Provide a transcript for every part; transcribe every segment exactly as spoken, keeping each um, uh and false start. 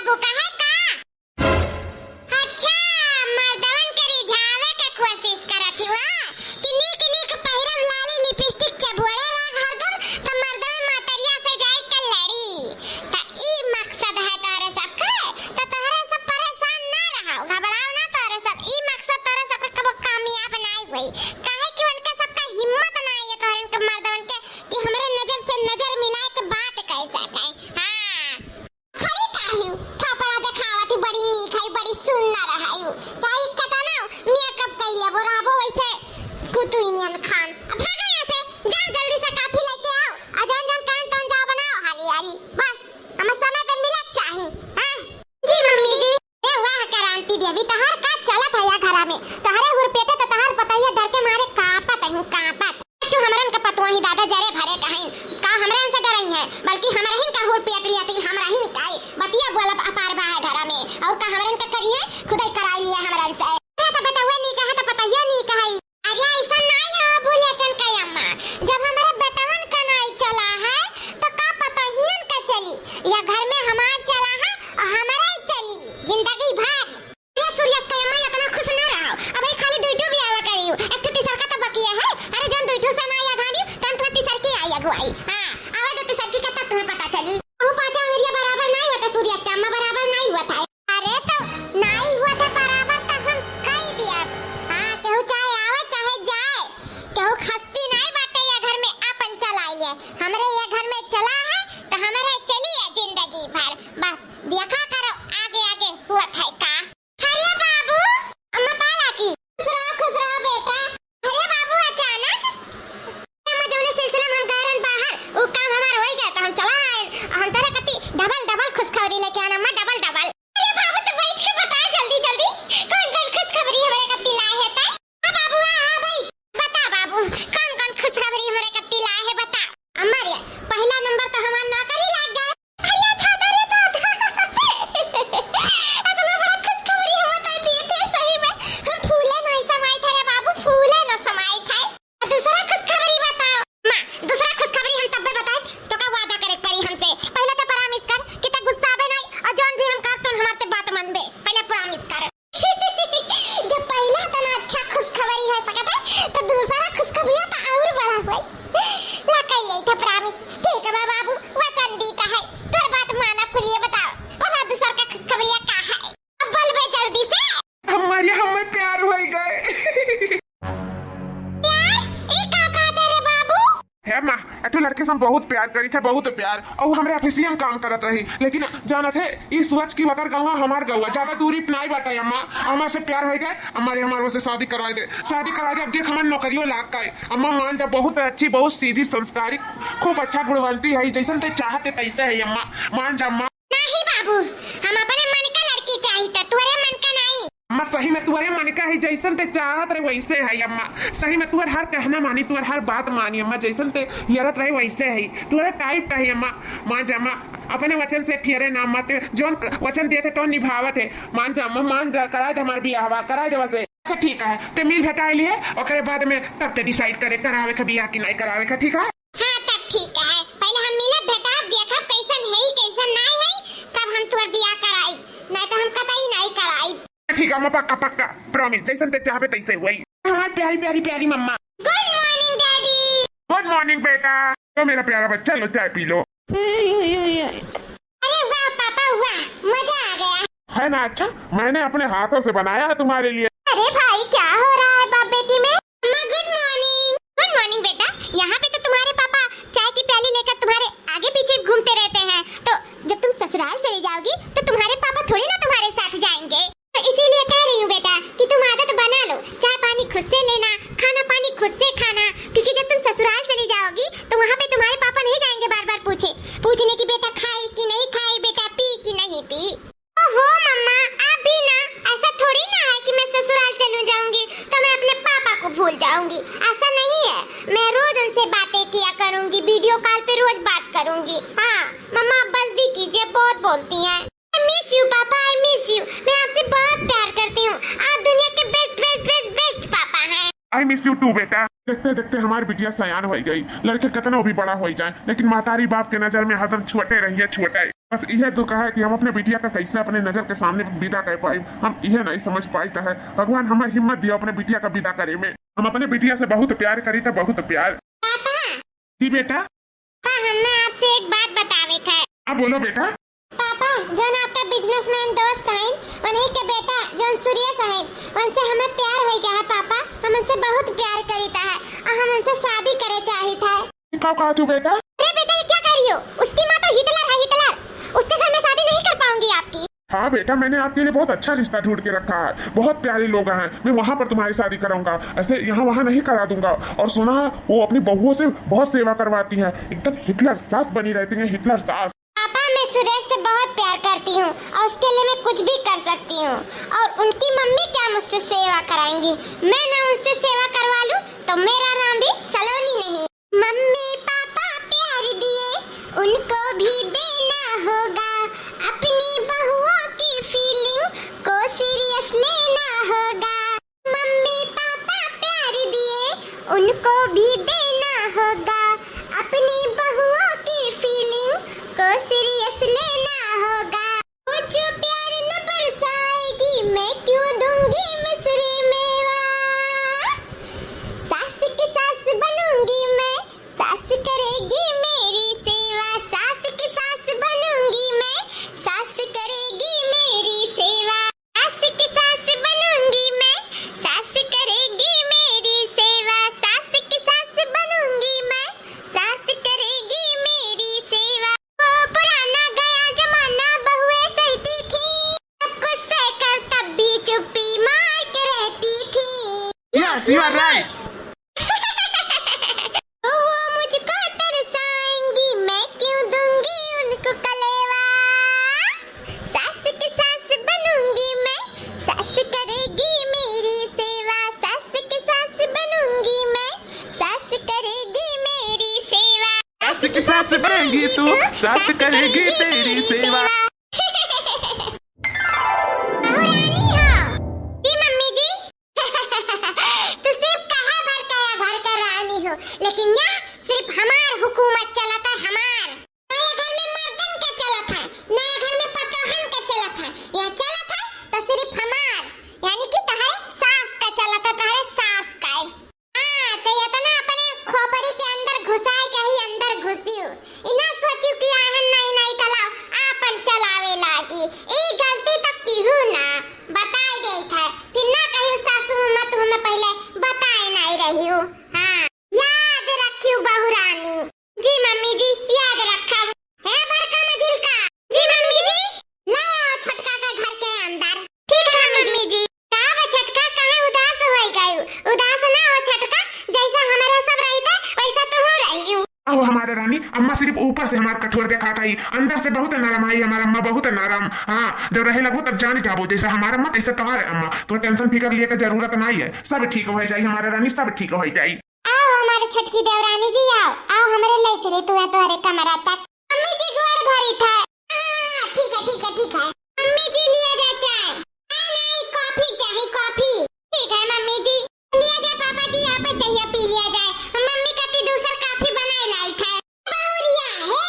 तू कहे का? अच्छा, मर्दवन के रिझावे के कोशिश करत हूँ, हाँ? कि नीक नीक पहिरब, लाली लिपस्टिक चबोरे रह हरदम, त मर्दवे महतरिया से जाई के लड़ी। त ई मकसद है तोहरे सबके, त तोहरे सब परेशान ना रहो, घबराओ ना तोहरे सब। ई मकसद तोहरे सबके कबो कामयाब नाई होई, काहे कि उनके सबका हिम्मत नाई है तोहरे इनके मर्दवन के कि हमरे नजर से नजर मिलाए के बात कह सके। हाँ। खड़ी काहे? थोपड़ा देखावत ही, बड़ी नीक है, बड़ी सुंदर है। चाहे कतना मेकअप कइले वो रहबो वैसे कुतुई नियन खान। अब भागो यहाँ से, जाओ जल्दी से काफी लेके आओ, और जौन जौन काम तौन जाओ बनाओ हाली हाली। बस, हमें समय पे मिलत चाही। हाँ? जी मम्मी जी। ए वाह क्रांति देवी, तहार का चलत है या घरा में? तहरे हुरपेटे तो तहार पतोहिया डर के मारे कांपत है, कांपत। तू हमरन का पतोही दादा जरे भरे कहीं, का हमरन से डरई है? बल्कि हमरहिन का हुरपेट लिया, तीन हमरहिन का। ए, बतिया बोलब अपार बा है घरा में, और का हमरन का करी है? खुदाई कराई लिया हमरन से। अरे तो बेटवा नी कहा तो पतोहिया नी कहा। अरे ऐसा नाई है भूलेटन का अम्मा, जब हमारे बेटवन का नाई चला है तो का पतोहियन का चली? या घर में हमार चला है और हमारा ही चली जिंदगी भर। ए सूर्यास्त का अम्मा इतना खुश ना रहो, अबे खाली दुई ठो बियाह करियो, एक ठो तीसरका तो बकिया है। अरे जौन दुई ठो से नाई अघाड़ी, तन तो तीसरकी आई अगुवाई। हाँ, आवे दो तीसरकी का तब तुम्हें पता चली। वो पाँचों अंगरिया बराबर नाई होता सूर्यास्त का अम्मा, बराबर नाई होता है। अरे तो नाई हुआ था बराबर तो हम कही दिया। हाँ, केहू चाहे आवे चाहे जाए, केहू खस्ती नाई बाटे या घर में आपन चलाई है। हमरे या घर में चला है तो हमरे चली है जिंदगी भर। बस देखा करो आगे आगे हुआ था का। अरे बाबू, अम्मा पाला की। खुश रहो, खुश रहो बेटा। अरे बाबू, अचानक? अम्मा, जौने सिलसिला में हम गए रहन बाहर, उ काम हमार होई गया, तो हम चला आए। हम तोरे कति डबल, डबल खुशखबरी लेके आना, अम्मा, डबल, डबल। अरे बाबू, तो बैठ के बता जल्दी, जल्दी, कौन, कौन खुशखबरी हमरे कति लाए है तै? हाँ बाबू, हाँ, हाँ भाई, बता बाबू, कौन, कौन खुशखबरी हमरे कति लाए है, बता। अम्मा रे, पहला नंबर तो हमार नौकरी लाग गए। अरे दादा रे दादा। इतना बड़ा खुशखबरी हम तो दिए थे, सही में। हम फूले नहीं समाई थे रे बाबू, फूले न समाई थे। दूसरा खुशखबरी बताओ। माँ, दूसरा खुशखबरी हम तब्बे बताए, तो का वादा करे पड़ी हमसे। पहले तो promise कर कि ते गुस्सा आवे नहीं, और जौन भी हम कर, तो हमार ते बात मानबे। पहले promise कर। जब पहला इतना अच्छा खुशखबरी हो सकत है, तो दूसरा खुशखबरी तो और बड़ा होई। ला कइले था promise। ठीक है बा बाबू, वचन दीता है। तोर बात माना कुलिए बताओ। और दूसर का खुशखबरिया का है? अब बोलबे जल्दी से। हमारे, हमें प्यार हो गए। प्यार? ई का कहते रे बाबू? हे माँ, एठो लड़के से हम बहुत प्यार करी थे, बहुत प्यार। और हमरे ऑफिसियम काम करत रही, लेकिन जानत है, ई सोच की वकर गौवा हमार गौवा, ज्यादा दूरी नाई बाटे अम्मा। अम्मा से प्यार हो गए, अम्मा रे हमार से शादी करवा दे, शादी करवा दे। अब देख हमार नौकरियों लाग गए। अम्मा मान जा, बहुत अच्छी, बहुत सीधी, संस्कारी, खूब अच्छा गुणवंती है, जैसन ते चाहते तैसे है अम्मा, मान जा अम्मा। नहीं बाबू, हम अपने मन का लड़की चाहिए, तोरे मन का नहीं। अम्मा सही में तोरे मन का है, जैसन ते चाहत रहे वैसे है अम्मा। सही में तोर हर कहना मानी, तोर हर बात मानी अम्मा, जैसन ते यरत रहे वैसे है, तोरे type का है अम्मा। मान जा अम्मा, अपने वचन से फिरे ना अम्मा, ते जौन क-, वचन देते तो निभावत है। मान जा अम्मा, मान जा, करा दे हमार बियाहवा, करा दे वैसे। अच्छा ठीक है, ते मिल भेटाए लिए, ओकरे बाद में तब ते decide करे करावे के बियाह कि नहीं करावे के, ठीक है? हाँ तब ठीक है, पहले हम मिलब भेटाब, देखब कैसन है कैसन नहीं है, तब हम तोर बियाह कराई, नहीं तो हम कतई नहीं कराई। ठीक है अम्मा, पक्का पक्का promise, जैसन ते चाहबे तैसे हुई। हमार प्यारी प्यारी प्यारी मम्मा। Good morning daddy। Good morning बेटा। लो मेरा प्यारा बच्चा, लो चाय पी लो। अरे वाह पापा वाह, मजा आ गया। है ना अच्छा, मैंने अपने हाथों से बनाया है तुम्हारे लिए। अरे भाई क्या हो रहा है बाप बेटी में? अम्मा good morning। Good morning बेटा, यहाँ पे तो तुम्हारे पापा चाय की प्याली लेकर तुम्हारे आगे पीछे घूमते रहते हैं, तो जब तुम ससुराल चली जाओगी तो तुम्हारे पापा थोड़ी ना तुम्हारे साथ जाएंगे। तो इसीलिए कह रही हूँ बेटा कि तुम आदत बना लो, चाय पानी खुद से लेना, खाना पानी खुद से खाना, क्योंकि जब तुम ससुराल चली जाओगी तो वहाँ पे तुम्हारे पापा नहीं जाएंगे बार बार पूछे, पूछने की बेटा खाई कि नहीं खाई, बेटा पी कि नहीं पी। ओहो मम्मा, अभी ना ऐसा थोड़ी ना है कि मैं ससुराल चलूँ जाऊंगी तो मैं अपने पापा को भूल जाऊंगी, ऐसा नहीं है। मैं रोज उनसे बातें किया करूंगी, video call पे रोज बात करूंगी। हाँ मम्मा, आप बस भी कीजिए, बहुत बोलती हैं। I miss you पापा, I miss you। मैं आपसे बहुत प्यार करती हूँ। आप दुनिया के best, best, best, best पापा हैं। I miss you too बेटा। देखते देखते हमार बिटिया सयान होइ गई। लड़के कितनो भी बड़ा होइ जाए, लेकिन महतारी बाप के नजर में हरदम छोटे रहिए, छोटे। बस इहे दुख है कि हम अपने बिटिया का कैसे अपने नजर के सामने विदा कर पाई, हम इहे नहीं समझ पाइत है। भगवान हमें हिम्मत दियो अपने बिटिया का विदा करे में। हम अपने बिटिया से बहुत प्यार करी थे, बहुत प्यार। पापा। जी बेटा। पापा, हमें आपसे एक बात बतावे का है। हाँ, बोलो बेटा। पापा, जौन आपका businessman दोस्त हैं, उन्हीं के बेटा जौन सुरेश हैं, उनसे हमें प्यार होइ गया है पापा। हम उनसे बहुत प्यार करीता है और हम उनसे शादी करे चाहित है। का कहा तू बेटा? अरे बेटा, ये क्या कह रही हो? उसकी माँ तो हिटलर है, हिटलर। उसके घर में शादी नहीं कर पाऊंगी आपकी। हाँ बेटा, मैंने आपके लिए बहुत अच्छा रिश्ता ढूंढ के रखा है, बहुत प्यारे लोग हैं, मैं वहाँ पर तुम्हारी शादी कराऊंगा, ऐसे यहाँ वहाँ नहीं करा दूंगा। और सुना, वो अपनी बहुओं से बहुत सेवा करवाती हैं, एकदम हिटलर सास बनी रहती हैं, हिटलर सास। पापा, मैं सुरेश से बहुत प्यार करती हूँ और उसके लिए मैं कुछ भी कर सकती हूँ। और उनकी मम्मी क्या मुझसे सेवा कराएंगी? मैं ना उनसे सेवा करवा लूँ तो मेरा नाम भी सलोनी नहीं। मम्मी पापा प्यार दिए, उनको भी देना होगा। अपनी बहुओं की feeling को serious लेना होगा। मम्मी पापा प्यार दिए, उनको भी देना होगा। अपनी बहुओं की feeling को serious लेना होगा। वो जो प्यार न बरसाएगी, मैं क्यों दूंगी मिश्री मेवा। सास की सास बनूंगी मैं, सास करेगी मेरी सेवा। सास की सास बनूंगी मैं, सास करेगी मेरी सेवा। सास की सास बनूंगी मैं, सास करेगी मेरी सेवा। सास की सास बनूंगी मैं, सास करेगी मेरी सेवा। वो पुराना गया जमाना, बहुएं सहती थी, सब कुछ सहकर तब भी चुप्पी मार के रहती थी। Yes, you are right. तो वो मुझको तरसाएंगी, मैं क्यों दूंगी उनको कलेवा। सास की सास बनूंगी मैं, सास करेगी मेरी सेवा। सास की सास बनूंगी मैं, सास करेगी मेरी सेवा। सास की सास बनेगी तू, सास करेगी तेरी सेवा। बहू रानी हो। जी मम्मी जी। तू सिर्फ कहे भर का या घर का रानी हो, लेकिन यहाँ सिर्फ हमार हुकूमत चलत है, हमार। नया घर में मर्दन के चलत है, नया घर में पतोहन के चलत है, यहाँ चलत है तो सिर्फ हमार, यानी कि तहरे सास का चलत है, तहरे सास का। हाँ, तो इतना अपने खोपड़ी के अंदर घुसाए के ही अंदर घुसियो। इना सोचियो कि आहन नाई नाई तलाव आपन चलावे लागी। ई गलती तो किहू ना बताए देत है। फिर ना कहियो सासू अम्मा तू हमें पहले बताए नाई रहियो। हाँ, याद रखियो बहू रानी। जी मम्मी जी, याद रखब। हे बड़का मझिलका। जी मम्मी जी। ले आओ छोटका के घर के अंदर। ठीक है मम्मी जी। का बा छोटका, काहे उदास होई गयू? उदास ना हो छोटका, जैसा हमारे सब रहते वैसा तू रहियो। आओ हमारे रानी, अम्मा सिर्फ ऊपर से हमार कठोर देखात आई, अंदर से बहुत नरम आई हमार अम्मा, बहुत नरम। हाँ, जब रहे लगो तब जान जाबो, जैसा हमार अम्मा तैसे तोहार अम्मा। तो tension फिकर लिए के जरूरत नाई है, सब ठीक हो जाई हमारे रानी, सब ठीक हो जाई। आओ हमारे छोटकी देवरानी जी, आओ, आओ हमरे ले चली तू तोहरे कमरा तक। मम्मी जी गोड़ धरी था। हाँ, हाँ, हाँ, ठीक है, ठीक है, ठीक है। मम्मी जी लिया जा चाय। नहीं, नहीं, coffee चाही, coffee। ठीक है मम्मी जी, लिया जाए पापा जी, आप चाहिए पी लिया जाए। मम्मी कती दूसर coffee बनाए लाई था। बहुरिया है।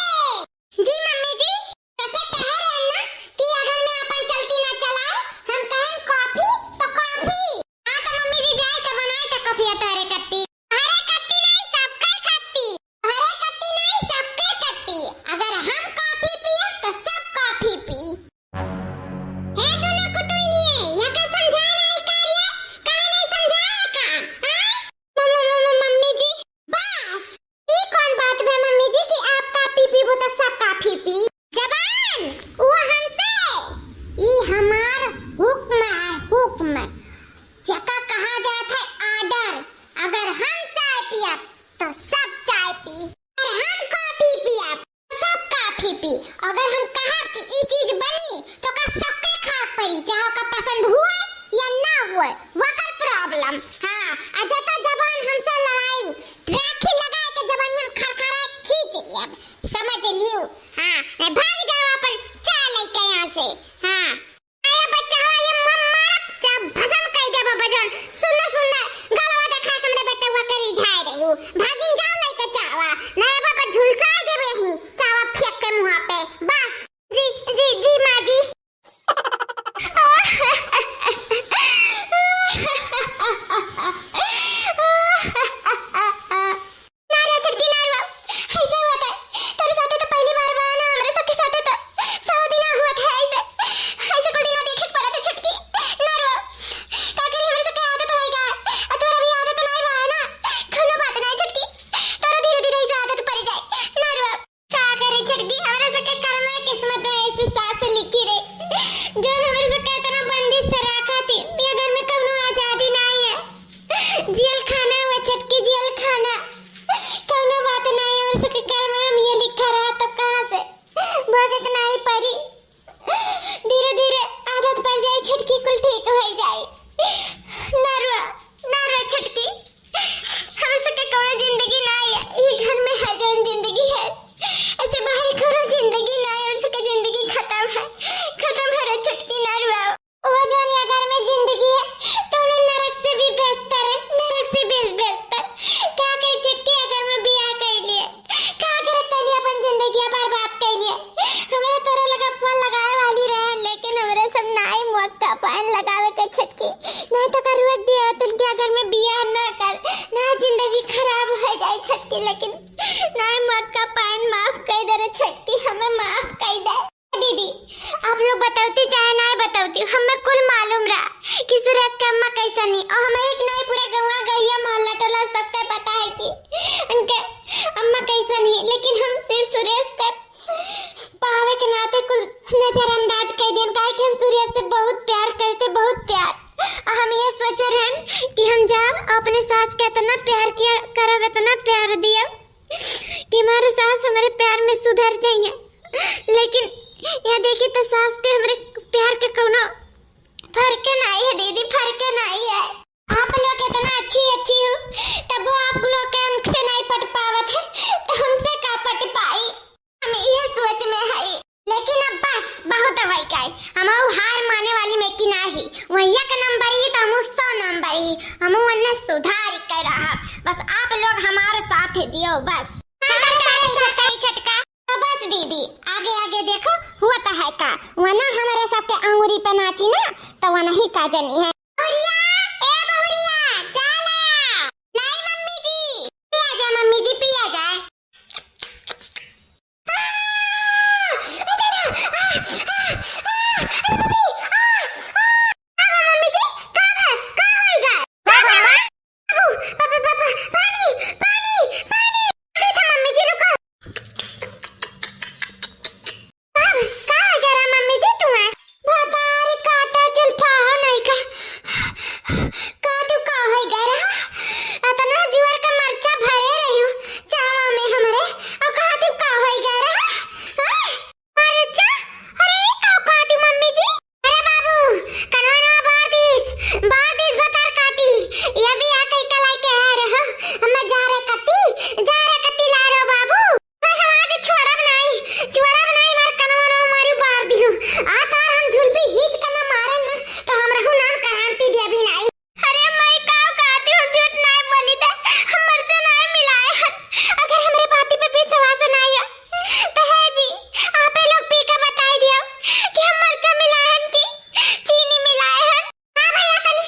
जी मम्मी जी, जैसे कहे रहे ना कि अगर मैं अपन चलती ना चलाए, हम कहें coffee तो coffee। हाँ तो मम्मी जी जाए तो बनाए तो coffee तोहरे कती। तोहरे कती नहीं, सबके कती। तोहरे कती नहीं, सबके कती। अगर हम coffee पिए तो सब coffee पी। हे दोनों कुतुइनिये, या का समझाए नहीं का रे? काहे नहीं समझाए का? हाँ? म-, म-, म-, म-, मम्मी जी, बस। ई कौन बात बा मम्मी जी कि आप coffee पीबू तो सब coffee पी? जबान, वो हमसे। ई हमार हुक्म है, हुक्म। जेका कहा जात है order। अगर हम चाय पियब तो सब चाय पी, अगर हम coffee पियब तो सब coffee पी। अगर हम कहब कि ई चीज बनी तो का सबके खाए पड़ी, चाहे ओका पसंद हुए या ना हुए, वकर problem। हाँ, आ जता जबान हमसे लड़ाई, राखी लगाए के जबान हम खरखराए खींच लियब, समझ लियो। हाँ, ए, भाग जाओ अपन चाय लेके यहाँ से। हाँ। अरे बच्चा हो, ये मम मारब, चाहे भसम कई देबो बजन। सुन, सुन, गलवा देखा हमरे बेटवा करी जाए। केतना बंदिश से राखा थी, ये घर में कौनो आजादी नाई है। जेल खाना हुआ छटकी, जेल खाना। कौनो बात नाई है, और सबके घर में हम ये लिखा रहा तब कहाँ से? भोगे के नाई परी। धीरे धीरे आदत पड़ जाए छटकी, कुल ठीक हो जाए। ना रुआ, ना रुआ छटकी। हम सबके कौनो जिंदगी ना है, ई घर में है जौन जिंदगी है, ऐसे बाहर कौनो जिंदगी ना है, हम सबके जिंदगी खत्म है, खत्म है रे छटकी, ना रुआओ। वो जौन ये घर में जिंदगी है, तो उन्हें नरक से भी बेहतर है, नरक से भी बेहतर। का करे छटकी, अगर मैं बियाह कर लिए, का करे तनी अपन जिंदगी बर्बाद कर लिए। हमरे तोरे लगा फोन लगावे वाली रहे, लेकिन हमरे सब नाई मौका पाइन लगावे के छटकी। नहीं तो कर रोक दिया होतन कि अगर मैं बियाह ना कर, ना जिंदगी खराब हो जाए छटकी, लेकिन नाई मौका पाइन माफ कर दे रे छटकी, हमें माफ कर दे। दीदी, आप लोग बतौती चाहे नाई बतौती, हमें कुल मालूम रहा कि सुरेश के अम्मा कैसन ही, और हमें एक नहीं पूरा गौवा गहिया मोहल्ला टोला सबके पता है कि उनके अम्मा कैसन ही, लेकिन हम सिर्फ सुरेश के पावे के नाते कुल नजरअंदाज कर देन, काहे कि हम सुरेश से बहुत प्यार करते, बहुत प्यार। और हम ये सोचे रहन कि हम जाब अपने सास के इतना प्यार किया करब, इतना प्यार दिया कि हमारे सास हमारे प्यार में सुधर जाएंगे। लेकिन यहाँ देखी तो सास के हमरे प्यार के कौनो फर्क नाई है दीदी, फर्क नाई है। आप लोग इतना अच्छी अच्छी हो, तब वो आप लोग के उनसे नहीं पट पावत है, तो हमसे का पट पाई? हम ये सोच में है, लेकिन अब बस बहुत होई गए। हम ऊ हार माने वाली में की नाही, वह एक नंबर ही तो हम सौ नंबर ही, हम उन्हें सुधार कर रहा। बस आप लोग हमारे साथ दियो बस। हमारे साथ ही छटका ही छटका। तो बस दीदी, आगे आगे देखो हुआ तो है का, वरना हमारे साथ के अंगूरी पे नाची ना, तो वह नहीं का जनी है। बहुरिया, ए बहुरिया, चाला। लाई मम्मी जी, पिया जा मम्मी जी, पिया जाए। आ, आ, आ, आ, अरे मम्मी, आ, आ। का बा मम्मी जी? का बा? का होइगा? का बा? बाबू, पापा, पापा, पानी, पानी, पानी। अरे था मम्मी जी, रुको। का, का होइगा रे मम्मी जी तुम्हें? भतारी काटा जुल्फा हो नहीं का। का तू का होइगा रहा? अतना जुअर का मरचा भरे रही हो चावा में हमरे। और का तू का होइगा रहा? हाँ? मरचा? अरे, ई का काटी मम्मी जी? अरे बाबू, कनवा ना बार दीस, बार दीस भतार काटी। ये भी आ कई कलाई के है रे, हाँ? हमें जा रे कत्ती, जा रे कत्ती ला रो बाबू। हाय, हम आज छोड़ब नाई, छोड़ब नाई, मार कनवा ना मारी बार दियो। आ तार हम झुलपी हीच कना मारे ना, तो हम रहू नाम करांती दिया भी नाई। अरे माई, का कहती हो, झूठ नाई बोली थे, हम मरचा नाई मिलाए हन। अगर हमरे बाती पे विश्वास नाई है, तो है जी, आपे लोग पी के बताई दियो कि हम मरचा मिलाए हन कि चीनी मिलाए हन। हाँ भैया, तनी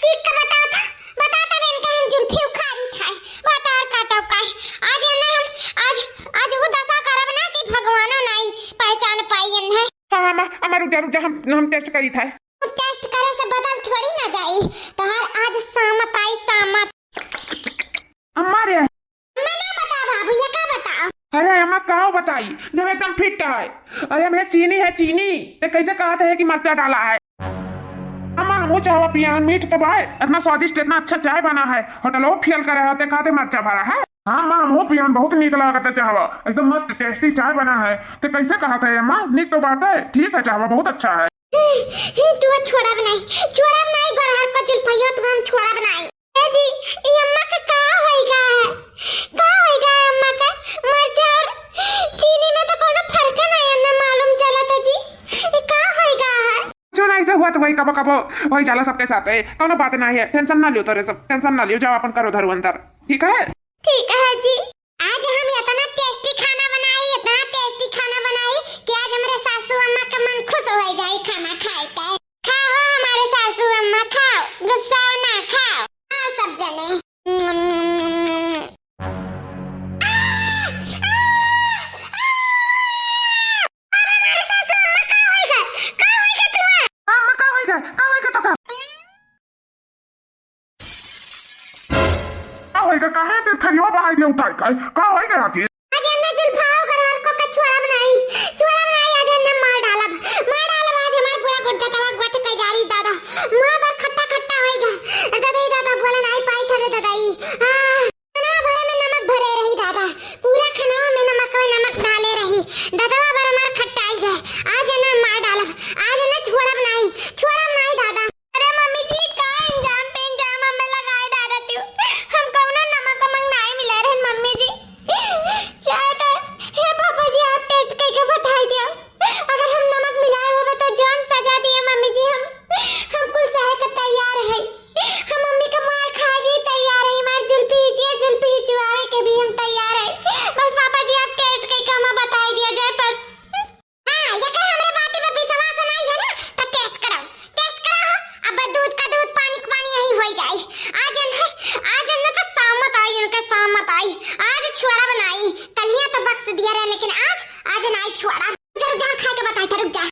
चीख के बताओ था, बता तब इनका हम जुल्फी उखाड़ी था, बता और काटो काहे। आज है ना हम, आज, आज वो दशा करब ना कि भगवानो नाई पहचान पाई इन्हें। हाँ, हाँ, माँ, अम्मा, रुक जा, रुक जा, हम, हम test करी था। Test करे से बदल थोड़ी ना जाई। तोहार आज सामत आई, सामत। अम्मा रे। अम्मा ना बता बाबू, ये का बताओ? अरे अम्मा, का बताई, जब एकदम fit है। अरे अम्मा, चीनी है, चीनी। ते कैसे कहत है कि मरचा डाला है? अम्मा, हमहू चाहवा पियान, मीठ तो बाय, इतना स्वादिष्ट, इतना अच्छा चाय बना है, होटलो फेल करे है, ते कहते मरचा भरा है। हाँ अम्मा, हमहू पियान, बहुत नीक लागत है चाहवा, एकदम मस्त tasty चाय बना है। ते कैसे कहत है अम्मा, नीक तो बात है, ठीक है, चाहवा बहुत अच्छा है। हे, तू छोड़ब नाई, छोड़ब नाई, गोरहर को जुल्फियो तू हम छोड़ब नाई। ए जी, ई अम्मा के का होइगा है? का होइगा है अम्मा के? मरचा और चीनी में तो कोनो फर्क नहीं है, ना मालूम चलत है जी। ई का होइगा है? जो नहीं से हुआ तो वही कबो कबो वही जाला सबके साथ है, कोनो बात नहीं है, tension ना लियो तोरे सब, tension ना लियो, जाओ अपन करो धरो अंदर, ठीक है? ठीक है जी। आज हम इतना tasty खाना बनाई, इतना tasty खाना बनाई कि आज हमरे सासू अम्मा का मन खुश हो जाई खाना खाए के। खाओ हमारे सासू अम्मा, खाओ, गुस्सा ना खाओ, खाओ सब जने। आ, आ, आ, अरे हमारे सासू अम्मा, का होइगा? का होइगा तुम्हें? अम्मा, का होइगा? का होइगा तो का? का होइगा? काहे ते थरिया बहाई दे उठाई का? का होइगा आखिर? आज अन्ना जुल्फाओ करार को का छोड़ब नाई, छोड़ब नाई, आज अन्ना मार डालब, मार डालब आज हमार पूरा गुर्दा तवा गोट मुँह पर खट्टा खट्टा होइगा। दादा ही दादा, बोले नाहीं पाई था रे दादा ई। हाँ, खनवा भरे में नमक भरे रही दादा, पूरा खनवा में नमक में नमक डाले रही। दादा बार हमार खट्टाई गए। आज ना मार डालब, आज ना छोड़ब नाहीं, छोड़ब नाहीं दादा। अरे मम्मी जी, का इंजाम पे इंजाम हमें लगाए डालत हो? हम कौनो नमक उमक नाहीं मिलाए रहन मम्मी जी। चाहे तो, हे पापा जी, आप टेस्ट करके बताई दियो। अगर हम नमक मिलाए होबे तो जौन सजा दिए मम्मी जी, हम, हम कुल सहे के तैयार है। हम मम्मी के मार खाए के तैयार है, मार जुल्फी हिचिए, जुल्फी हिचवावे के भी हम तैयार है। बस पापा जी, आप टेस्ट करके हमें बताई दिया जाए बस। हाँ, जेकर हमरे बाती पे विश्वास नाहीं है ना, तो टेस्ट कराओ, टेस्ट कराओ। अब दूध का दूध, पानी का पानी यही होई जाई। आज न, आज न तो सामत आई, उनका सामत आई। आज छोड़ब नाहीं, कलिया तो बक्स दिया रहे, लेकिन आज, आज नाहीं छोड़ब। रुक जा, रुक जा, हम खाए के बताई था, रुक जा।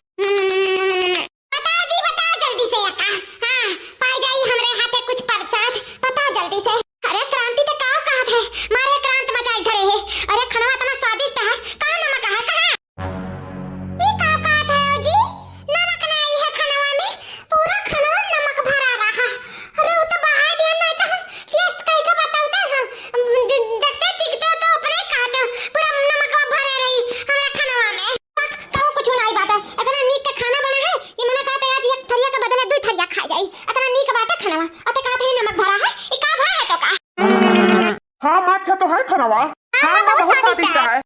बताओ जी, बताओ जल्दी से, अक्का। हाँ, पाई जाई हमरे हाथे कुछ प्रसाद, बताओ जल्दी से। अरे क्रांति, तो का कहत है? मारे क्रांत मचाई धरे है। अरे खनवा इतना स्वादिष्ट है, कहाँ नमक है, कहाँ? ई का कहत है जी? नमक नाहीं है खनवा में, पूरा खनवा नमक भरा रहा। अरे वो तो बहाई दिया, नाहीं तो हम टेस्ट करके बताते हैं। दे-, देखते टिकते तो अपने खाते, पूरा नमक भरे रही हमारे खनवा में। कहूँ कुछ नाहीं बात है, इतना नीक के खाना बना है, ये मना कहते आज एक थरिया के बदले दुई थरिया खा जाई, इतना नीक बात है खनवा, अते कहते हैं नमक भरा है, ये का भरा है तो का? हाँ, माँ, अच्छा तो है खनवा। हाँ, हाँ, माँ, बहुत बहुत स्वादिष्ट स्वादिष्ट है। है।